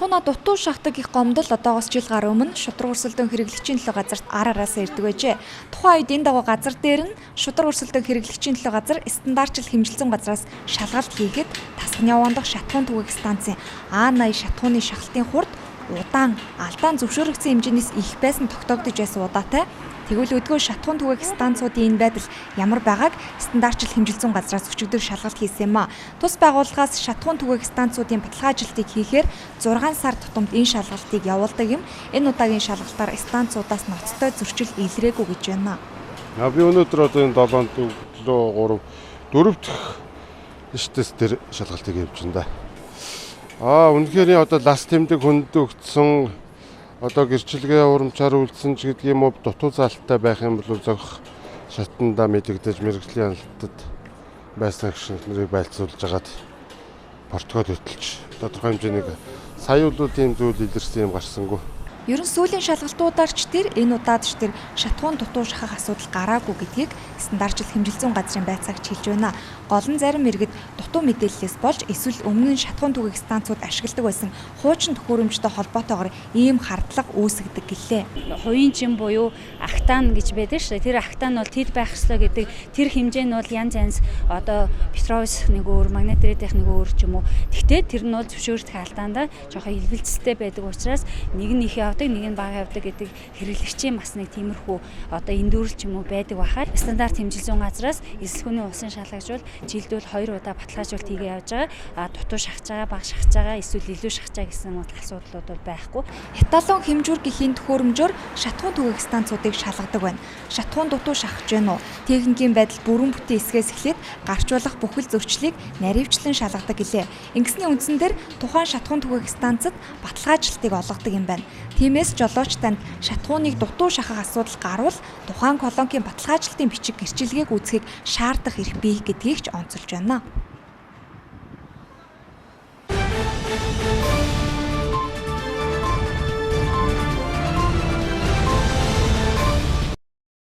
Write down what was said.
Шатхуунаа дутуу шахдаг их гомдол одоогоос жил гаруй өмнө шударга өрсөлдөөн хэрэглэгчийн төлөө газарт ар араасаа ирдэг байжээ. Тухайн үед энэ дагуу газар дээр нь шударга өрсөлдөөн хэрэглэгчийн төлөө газар стандартчил хэмжилсэн газраас шалгалт хийхэд тасганы яваандах шатхуун түгээх станцын А80 шатхууны шахалтын хурд удаан алдаан зөвшөөрөгдсөн хэмжээнээс их байсан тогтоогдож байсан удаатай. Тэгвэл өдгөө шатхуун түгээх станцуудын энэ байдал ямар байгааг стандартчил хэмжилсэн газраас өчигдөр шалгалт хийсэн юм а. Тус байгууллагаас шатхуун түгээх станцуудын баталгаажилтыг хийхээр 6 сар тутамд энэ шалгалтыг явуулдаг юм. Энэ удаагийн шалгалтаар станцуудаас ноцтой зөрчил илрээгүй гэж байна. Би өнөөдөр одоо энэ 7 7 3 4 дахь ШТС дээр шалгалтыг явуулж байна да. Үнэхээр одоо лас тэмдэг хөндөгдсөн одоо гэрчилгээ урамчаар үлдсэн ч гэдэг юм уу, дутуу заалттай байх юм бол зогх шатанда мэдэгдэж мэргэжлийн хяналтад байсан агш нарыг байлцуулж агаад портокол хөтөлж тодорхой хэмжээний сая бол тийм зүйл илэрсэн юм гарсангүй. Ер нь сүүлийн шалгалтуудаар ч тэр энэ удаад ч тэр шатхуун дутуу шахах асуудал гараагүй гэдгийг стандартчил хэмжилсэн газрын байцаагч хэлж байна. Гол нь зарим иргэд дутуу мэдээллээс болж эсвэл өмнө нь шатхуун түгээх станцууд ашигладаг байсан хуучин төхөөрөмжтэй холбоотойгоор ийм хардлага үүсгдэг гэлээ. Хувийн жин буюу актан гэж байдаг шүү дээ. Тэр актан бол тэд байх ёстой гэдэг тэр хэмжээ нь бол янз янз одоо Петровс нэг өөр, магнитредийнх нэг өөр ч юм уу. Тэгтээ тэр нь бол зөвшөөрөх алдаандаа жоохон илбэлцэлтэй байдаг учраас нэг нь их явдаг, нэг нь бага явдаг гэдэг хэрэглэгчийн бас нэг тиймэрхүү одоо эндүүрэл ч юм уу байдаг бахаар. Стандарт хэмжилсэн газраас эсэлхүүний усын шалгажвал жилд бол 2 удаа баталгаажуулалт хийгээ явж байгаа. А дутуу шахаж байгаа, бага шахаж байгаа, эсвэл илүү шахаж байгаа гэсэн асуудлууд бол байхгүй. Эталон хэмжүүр гэхийн төхөөрөмжөөр шатхуун түгээх станцуудыг шалгадаг байна. Шатхуун дутуу шахаж байна уу? Техникийн байдал бүрэн бүтэн эсгээс эхлээд гарч болох бүхэл зөрчлийг наривчлан шалгадаг гэлээ. Ингэсний үндсэн дээр тухайн шатхуун түгээх станцад баталгаажилтыг олгодог юм байна. Тиймээс жолооч танд шатхууныг дутуу шахах асуудал гарвал тухайн колонкийн баталгаажилтын бичиг гэрчилгээг үзэхийг шаардах эрх бий гэдгийг ч онцолж байна.